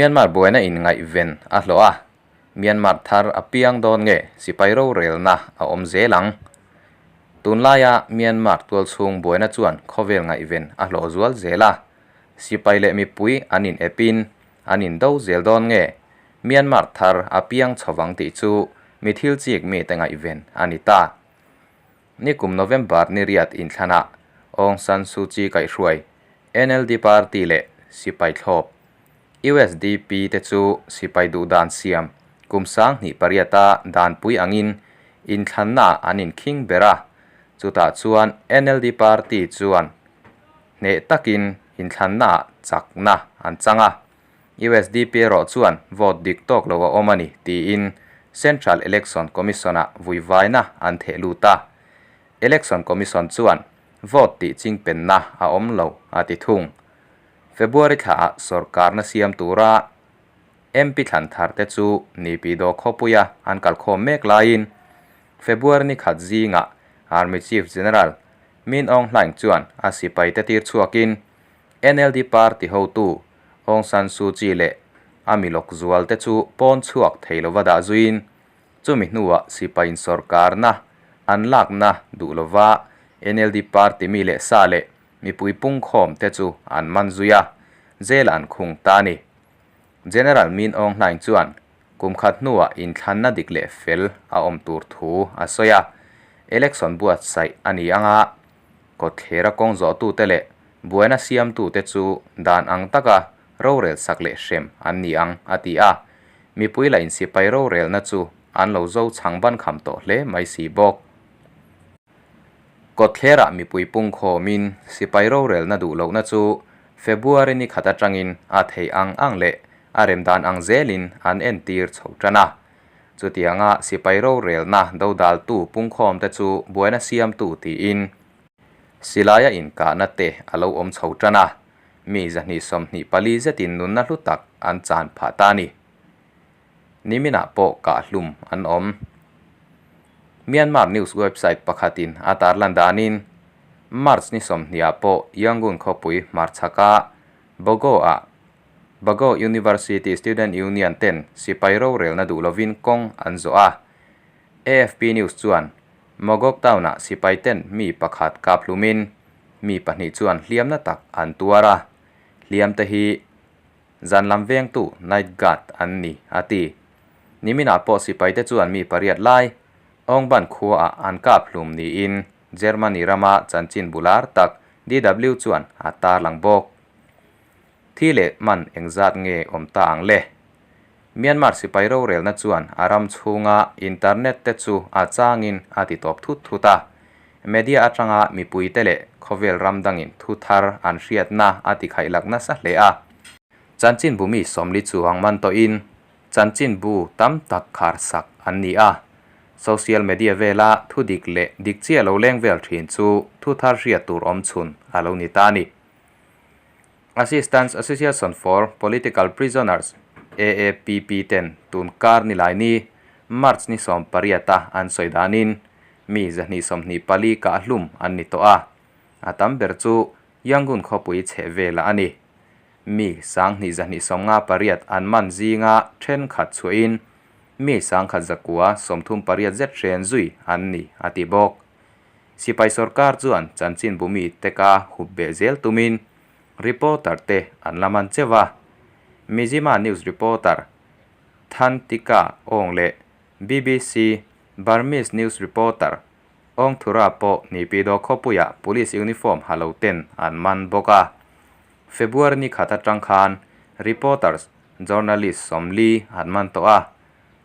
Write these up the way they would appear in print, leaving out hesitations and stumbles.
Myanmar buaina in ngaihven a hlawh a, Myanmar thar a piang dawn nge sipai rorelna a awm zel ang? Tunlaia Myanmar tualchhung buaina chuan khawvel ngaihven a hlawh zual zel a, sipai leh mipui an in epin an in do zel dawn nge Myanmar thar a piang chhovang tih chu mi thil chik mite ngaihven a ni ta. Nikum November ni riat inthlanah Aung San Suu Kyi kaihhruai NLD party leh sipai thlawp USDP te chu sipai duhdan siam kum 2008-a danpui angin inthlannaah an inkhing ber a, chutah chuan NLD party chuan hneh takin inthlannaah chakna an chang a, USDP erawh chuan vote dik tawk lo a awm a ni tiin Central Election Commission-ah vuivaina an theh lut a, Election Commission chuan vote tih chingpenna a awm lo a ti thung. February thlaah sorkarna siam tura MP thlan thar te chu Naypyidaw khawpuia an kalkhawm mek laiin February ni khat zingah Army Chief General Min Aung Hlaing chuan a sipai te tir chhuakin NLD party hotu Aung San Suu Kyi leh a milawk zual te chu pawn chhuak thei lova dah zuiin chumi hnuah sipaiin sorkarna an lakna duh lova NLD party mi leh sa leh mipui pungkhawm te chu an man zui a, jail an khung ta a ni. General Min Aung Hlaing chuan kum khat hnuah inthlanna dik leh fel a awm tur thu a sawi a, election buatsaih a ni anga kawtthlera kawng zawhtute leh buaina siamtute chu dan ang taka rorel sak leh hrem an ni ang a ti a, mipui la insipai rorelna chu an lo zo chhang ban kham tawh hle mai si bawk. Kawtthlerah mipui pungkhawmin sipai rorelna duh lohna chu February ni khat atangin a theih ang ang leh a rem dan ang zelin an entir chho tan a. Chutianga sipai rorelna dodaltu pungkhawmte chu buaina siamtu tiin silaia inkahna te a lo awm chho tan a, mi 224 zetin nunna hlu tak an chan phah ta a ni. Niminah pawh kahhlum an awm. Myanmar news website pakhatin a tarlan danin March ni 20ah pawh Yangon khawpui hmarchhaka Bago-ah Bago University Student Union ten sipai rorelna duh lovin kawng an zawh a. AFP News chuan Mogok town-ah sipai ten mi pakhat kaphlumin mi pahnih chuan hliamna tak an tuar a. Hliam te hi Zan lam vengtu, night guard, an ni, a ti. Niminah pawh sipaite chuan mi pariat lai Aungban khuaah an kap hlum niin Germany rama chanchin bular tak DW chuan a tarlang bawk. Thi leh man engzat nge awm ta ang le? Myanmar sipai rorelna chuan a ram chhunga internet te chu a changin a ti tawp thut thut a. Media atanga mipuite leh khawvel ram dangin thu thar an hriatna a ti khaihlak nasa hle a. Chanchinbu mi 40 chuang man tawhin chanchinbu tam tak kharsak an ni a. Social media vela thu dik leh dik chiah lo leng vel thin chu thu thar hriat tur awm chhun a lo ni ta a ni. Assistance Association for Political Prisoners, AAPP, ten tun kar ni lai ni, March ni 18 a an sawi danin mi 224 kahhlum an ni tawh a. A tam ber chu Yangon khawpui chheh velah a ni. Mi 1258 an man zinga thenkhat chhuahin mi 1138 zet hren zui an ni a ti bawk. Sipai sorkar chuan chanchinbu mi te ka hup beh zel tumin reporter te an la man cheuh a. Mizzima News reporter Thantika Aung leh BBC Burmese News reporter Aung Thura pawh Naypyidaw khawpuiah police uniform ha lo ten an man bawk a. February ni khat atang khan reporters, journalist 40 an man tawh a.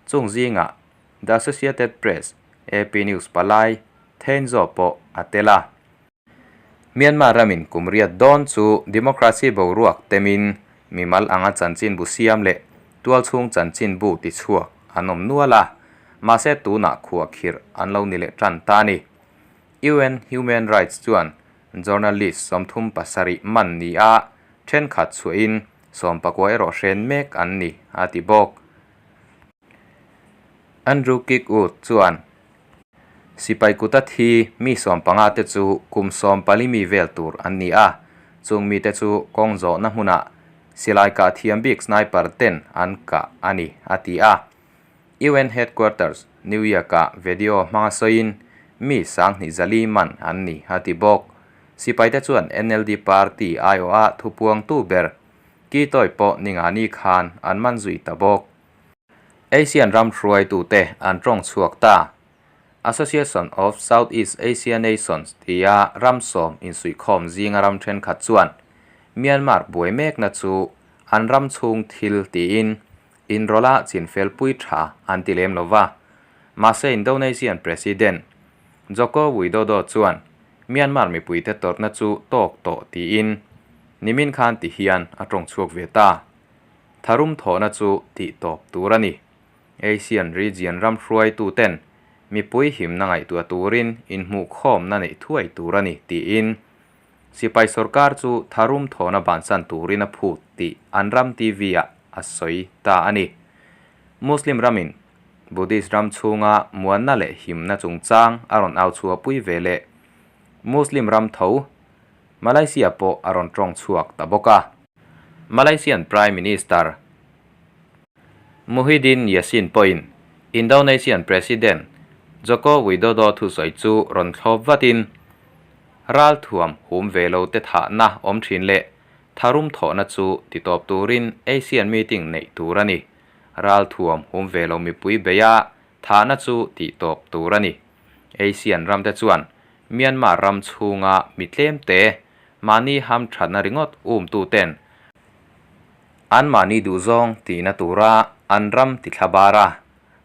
Chung zingah The Associated Press, AP News palai Thein Zaw pawh a tel a. Myanmar ramin kum riat dawn chu democracy boruak temin mimal anga chanchinbu siam leh tualchhung chanchinbu ti chhuak an awm nual a, mahse tunah khuah khirh an lo ni leh tan ta a ni. UN Human Rights chuan journalist 37 man ni a, thenkhat chhuahin 19 erawh hren mek an ni a ti bawk. Andrew Kirkwood chuan sipai kuta thi mi 15 te chu kum 14 mi vel tur an ni a, chung mi te chu kawng zawhna hmunah Silai kah thiam bik sniper ten an kah a ni, a ti a. UN headquarters, New York-ah video hmanga sawiin mi 20,000 4 man an ni, a ti bawk. Sipaite chuan NLD party aiawha thupuangtu ber Kyi Tawi pawh Ningani khan an man zui ta bawk. Asian ram hruaitute an tawng chhuak ta. Association of Southeast Asia Nations tia ram sawm insuihkhawm zinga ram thenkhat chuan Myanmar buai mekna chu an ram chhung thil tiin inrawlh a chinfelpui tha an ti lem lo va. Mahse Indonesian President Joko Widodo chuan Myanmar mipuite tawrhna chu tawk tawh tiin nimin khan ti hian a tawng chhuak ve ta. Tharum thawhna chu tih tawp tur a ni. Asian region ram hruaituten mipui himna ngaihtuah turin inhmuhkhawmna neih thuai tur a ni tiin sipai sorkar chu tharum thawhna bansan turin a phut tih an ram TV-ah a sawi ta a ni. Muslim ramin Buddhist ram chhunga muanna leh himna chungchang a rawn au chhuahpui ve leh Muslim ram tho Malaysia pawh a rawn tawng chhuak ta bawk a. Malaysian Prime Minister Muhyiddin Yassin pawhin Indonesian President Joko Widodo thusawi chu rawn thlawp vatin, Ralthuam hum ve lo te thahna awm thin leh tharum thawhna chu titawp turin ASEAN meeting neih tur a ni. Ralthuam hum ve lo mipui beia thahna chu tihtawp tur a ni. ASEAN ramte chuan Myanmar ram chhunga mi tlemte mahni hamthatna ringawt umtuten An mahni duhzawng tihna tura an ram ti thla bar a,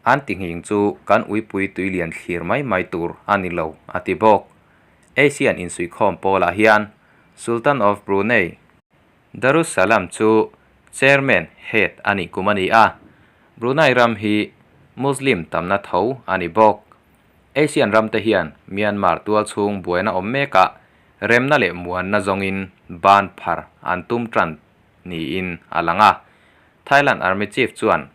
an ti nghing chu kan uipui tuilian thlir mai mai tur a ni lo, a ti bawk. Asian insuihkhawm pawlah hian Sultan of Brunei, Darussalam chu Chairman, Head, a nih kum a ni a, Brunei ram hi Muslim tamna tho a ni bawk. Asian ramte hian Myanmar tualchhung buaina awm mekah remna leh muanna zawngin ban phar an tum tan niin a lang a. Thailand Army Chief chuan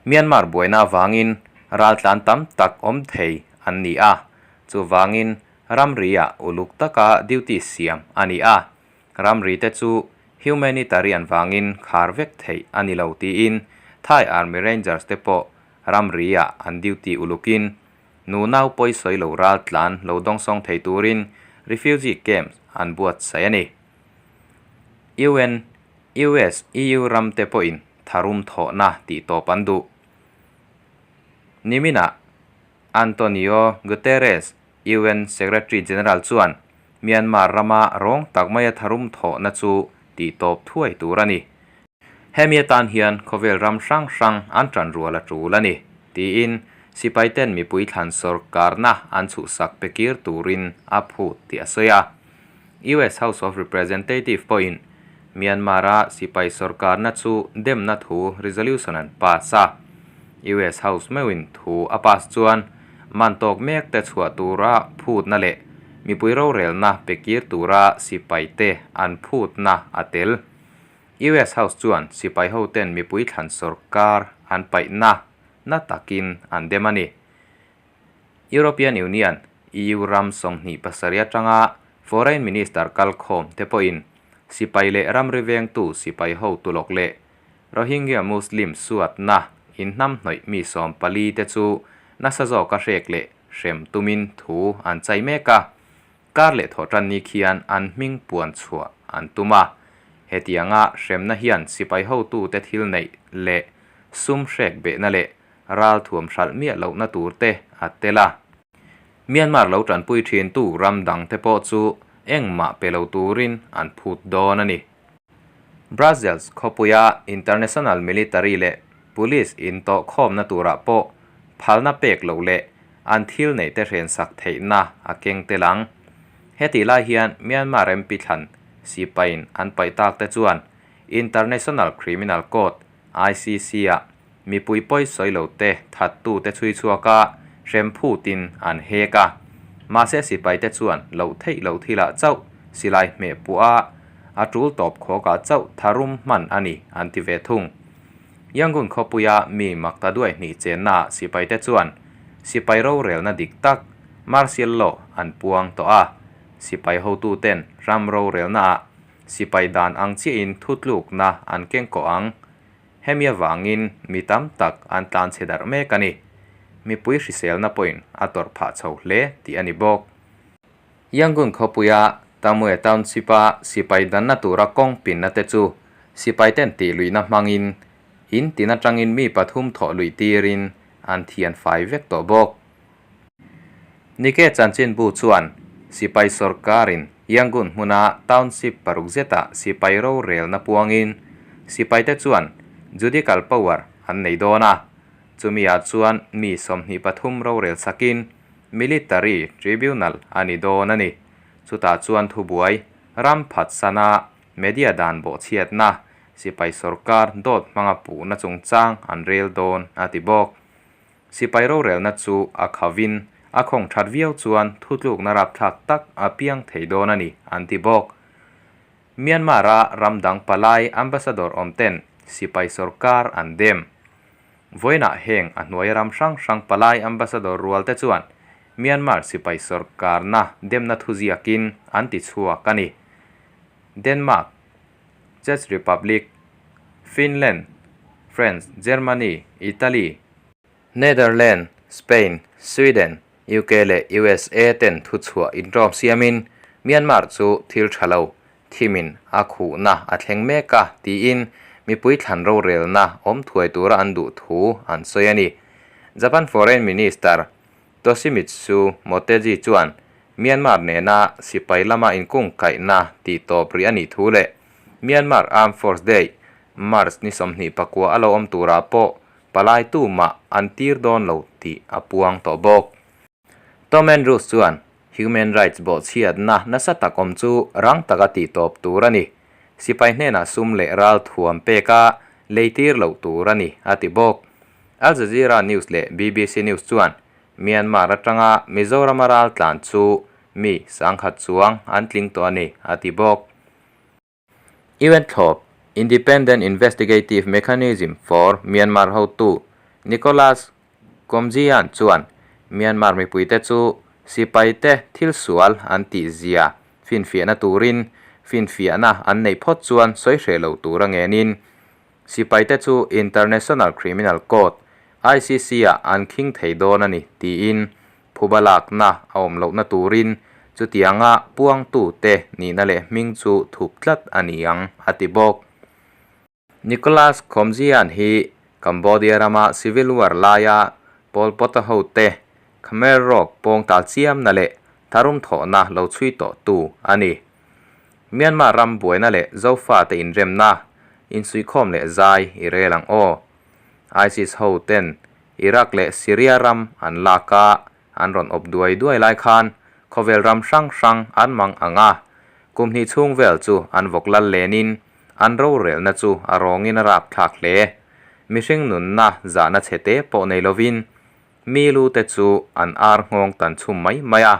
Myanmar buaina avangin raltlan tam tak awm thei an ni a, chuvangin ramri-ah uluk taka duty siam a ni a, ramri te chu humanitarian vangin khar vek theih a ni lo tiin Thai Army Rangers te pawh ramri-ah an duty ulukin nunau pawisawi lo raltlan lo dawngsawng thei turin refugee camps an buatsaih a ni. UN, US, EU ram te pawhin tharum thawhna tih tawp an duh. Niminah Antonio Guterres, UN Secretary General chuan Myanmar rama rawng tak maia tharum thawhna chu tih tawp thuai tur a ni. Hemi atan hian khawvel ram hrang hrang an tan rual a tul a ni, tiin sipaiten mipui thlan sawrkarna an chhuhsak pe kir turin a phut tih a sawi a. US House of Representative pawhin Myanmar-a sipai sawrkarna chu demna thu resolution an pass a. US House meuhin thu a pass chuan man tawk mek te chhuah tura phutna leh mipui rorelna pe kir tura sipaite an phutna a tel. US House chuan sipai hoten mipui thlan sawrkar an paihna na takin an dem a ni. European Union, EU, ram 27 atanga Foreign Minister kalkhawm te pawhin sipai leh ramri vengtu sipai hotu lawk leh Rohingya Muslim suatna inhnamhnawih mi 14 te chu nasa zawka hrek leh hrem tumin thu an chai mek a. Kar leh thawhtan ni khian an hming puan chhuah an tum a. Hetianga hremna hian sipai hotute thil neih leh sum hrek behna leh Ralthuam hralh miah lohna tur te a tel a. Myanmar lo tanpui thintu ram dang te pawh chu engmah pe lo turin an phut dawn a ni. Brussels khawpuia international military leh police intawhkhawmna turah pawh phalna pek loh leh an thil neih te hrensak theihna a keng tel ang. Hetih lai hian Myanmar MP thlan sipaiin an paih tak te chuan International Criminal Court, ICC-ah Mipui pawi sawi lo te, thattu te chhui chhuak a, hrem phutin an hek a. Mahse sipai te chuan loh theih loh thilah chauh silai hmeh puah a, a tul tawp khawkah chauh tharum hman a ni an ti ve thung. Yangon khawpuia mi makta duai hnih chennaah sipai te chuan sipai rorelna dik tak, martial law, an puang tawh a. Sipai hotuten ram rorelnaah. Sipai dan ang chiahin thutlukna an keng kawh ang. Hemi avangin mi tam tak an tlan chhe darh mek a ni. Mipui hriselna pawhin a tawrh phah chho hle tih a ni bawk. Yangon khawpuia Tamwe Township-a sipai danna tura kawng pinna te chu sipai ten tih luihna hmangin in tin atangin mi pathum thawh luih tirin an thian fai vek tawh bawk. Nikkei chanchinbu chuan sipai sorkarin Yangon hmuna township paruk zetah sipai rorelna puangin sipaite chuan judical power an nei dawn a, chumi-ah chuan mi 23 rorel sakin Military Tribunal a ni dawn a ni. Chutah chuan thubuai, ram phatsana, media dan bawhchhiatna, sipai sorkar dawt hmanga puhna chungchang an rel dawn a ti bawk. Sipai rorelna chu a khavin a khawng that viau chuan thutlukna rapthlak tak a piang thei dawn a ni an ti bawk. Myanmar-a ram dang palai ambassador awm ten sipai sorkar an dem. Vawiinah heng a hnuai ram hrang hrang palai ambassador rual te chuan Myanmar sipai sorkarna demna thuziakin an ti chhuak a ni. Denmark, Czech Republic, Finland, France, Germany, Italy, Netherlands, Spain, Sweden, UK leh USA ten thuchhuah inṭawm siamin Myanmar chu thil ṭha lo thimin a khuhna a thleng mek a tiin mipui thlan rorelna awm thuai tura an duh thu an sawi a ni. Japan Foreign Minister Toshimitsu Motegi chuan Myanmar nena sipai lama inkungkaihna tih tawp rih a nih thu leh Myanmar Armed Force Day, March ni 29 a lo awm turah pawh palai tumah an tir dawn lo tih a puang tawh bawk. Tom Andrews chuan Human rights bawhchhiatna nasa tak awm chu rang taka tih tawp tur a ni. Sipai hnenah sum leh ral thuam peka lei tir loh tur a ni, a ti bawk. Al Jazeera News leh BBC News chuan Myanmar atanga Mizorama ral tlan chu mi 10,000 chuang an tling tawh a ni, a ti bawk. UN thlawp, Independent Investigative Mechanism for Myanmar hotu Nicholas Komjian chuan Myanmar mipuite chu sipaite thil sual an tih zia finfiahna turin finfiahna an neih phawt chuan sawi hreh lo tur a ngenin sipaite chu International Criminal Court, ICC, ah an khing thei dawn a ni tiin Phuba lakna a awm lohna turin chutianga puangtute nihna leh hming chu thup tlat a ni ang, a ti bawk. Nicholas Khomjian hi Cambodia rama civil war laia Pol Pot-a hote Khmer Rouge pawng tal chiamna leh tharum thawhna lo chhui tawhtu a ni. Myanmar ram buaina leh Zofate inremna, insuihkhawm leh zai i rel ang aw. ISIS hoten Iraq leh Syria ram an lak a, an rawn awp duai duai lai khan khawvel ram hrang hrang an mang ang a, kum hnih chhung vel chu an vawk lal lenin an rorelna chu a rawngin a rap thlak hle. Mihring nunna zahna chhe te pawh nei lovin mi lu te chu an ar nghawng tan chhum mai mai a,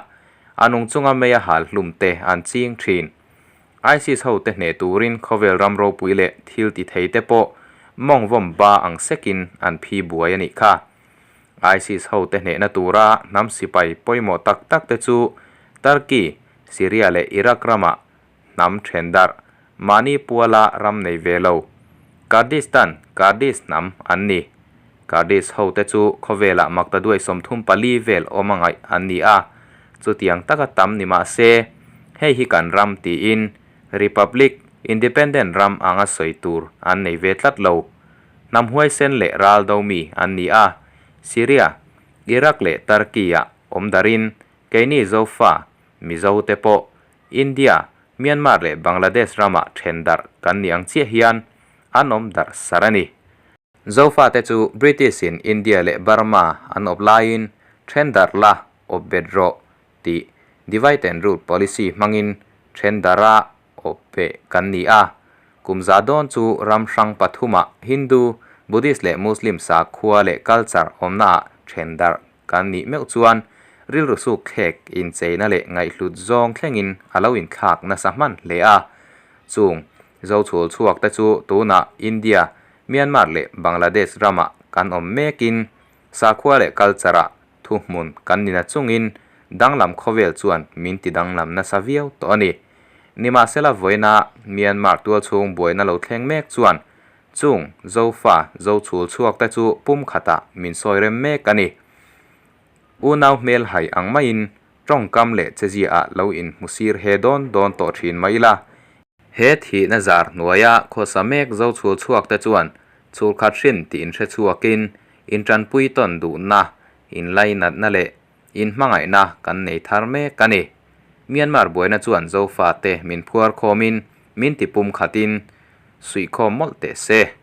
a nung chunga mei a hal hlum te an ching thin. ISIS ho te hneh turin khawvel ram ropui leh thil ti thei te pawh mawng vawm ba ang sekin an phi buai a nih kha. ISIS ho te hnehna tura hnam sipai pawimawh tak tak te chu Turkey, Syria leh Iraq ramah hnam then darh, mahni puala ram nei ve lo, Kurdistan, Kurdish hnam an ni. Kurdish ho te chu khawvelah maktaduai 34 vel awm a ngaih an ni a, chutiang taka tam ni mah se, hei hi kan ram tiin Republic, independent ram anga sawi tur an nei ve tlat lo. Hnam huaisen leh ral do mi an ni a, Syria, Iraq leh Turkey-ah awm darin keini Zofa, Mizo te pawh India, Myanmar leh Bangladesh ramah then darh kan ni ang chiah hian an awm darh sar a ni. Zofate chu British-in India leh Burma an awp laiin then darh la awp bet rawh tih divide and rule policy hmangin then darha awp ve kan ni a. Kum za dawn chu ram hrang pathumah Hindu, Buddhist leh Muslim sakhua leh culture awmnaah then darh kan nih meuh chuan rilru suk thlek incheina leh ngaihhlut zawng thlengin a lo inthlak nasa hman hle a. Chung Zochhul chhuak te chu tunah India, Myanmar leh Bangladesh ramah kan awm mekin sakhua leh culture-ah thuhmun kan ni na chungin danglam khawvel chuan min ti danglam nasa viau tawh a ni. Nimahsela vawiina Myanmar tualchhung buaina lo thleng mek chuan chung Zofa zo chhul chhuakte chu pumkhatah min sawi rem mek a ni. Unau hmel hai ang maiin tawngkam leh cheziaah lo inhmu sir he dawn dawn tawh thin mai ila. He thihna zar hnuaia khawsa mek zo chhul chhuakte chuan chhul khat hrin tih inhre chhuakin intanpui tawn duhna, inlainatna leh inhmangaihna kan nei thar mek a ni. Myanmar buaina chuan Zofate min phuar khawmin min tipum khatin suihkhawm mawlh teh se.